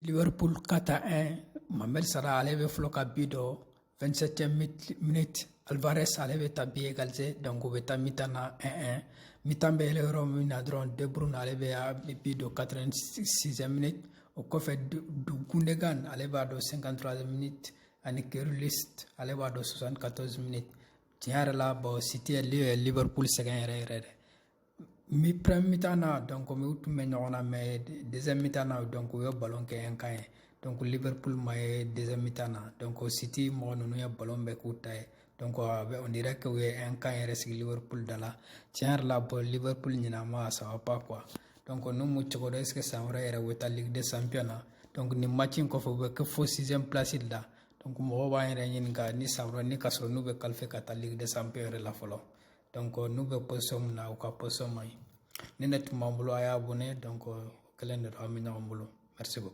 Liverpool 4-1. Mohamed Salah, ale bɛ fɔlɔ ka but don 27e minute. Alvarez, ale bɛ taa but égaliser. Donc u bɛ taa mi-temps na 1-1. Mi-temps bɛ yɛlɛ yɔrɔ min na dɔrɔn, De Bruyne, ale bɛ but don 86e minute. O kɔfɛ, Gundogan, ale b'a don 53e minute, ani Grealish, ale b'a don 74 minute. Tiɲɛ yɛrɛ la, bon, City ye Liverpool sɛgɛn yɛrɛ yɛrɛ dɛ. Mi premier mi-temps na, donc u tun bɛ ɲɔgɔn na, mais deuxième mi-temps na, donc u ye ballon kɛ un camp ye. Donc Liverpool ma ye deuxième mi-temps na. Donc City mɔgɔ ninnu ye ballon bɛɛ k'u ta ye. Donc on dirait que u ye un camp yɛrɛ sigi Liverpool da la. Tiɲɛ yɛrɛ la, bon, Liverpool ɲinan ma, ça va pas quoi. Donc n'u m'u cogo dɔn, est ce que san wɛrɛ yɛrɛ u bɛ taa Ligue des Champions na? Donc nin match in kɔfɛ, u bɛ kɛ fo sixième place de la. Donc mɔgɔw b'an yɛrɛ ɲininka ni san wɛrɛ ni ka sɔrɔ n'u bɛ qualifier ka taa Ligue des Champions yɛrɛ la fɔlɔ. Donc n'u bɛ position min na, u ka position man ɲi. Ni ne tun b'an bolo, a y'a abonné. Donc o kelen de don, an bɛ ɲɔgɔn bolo. Merci beaucoup.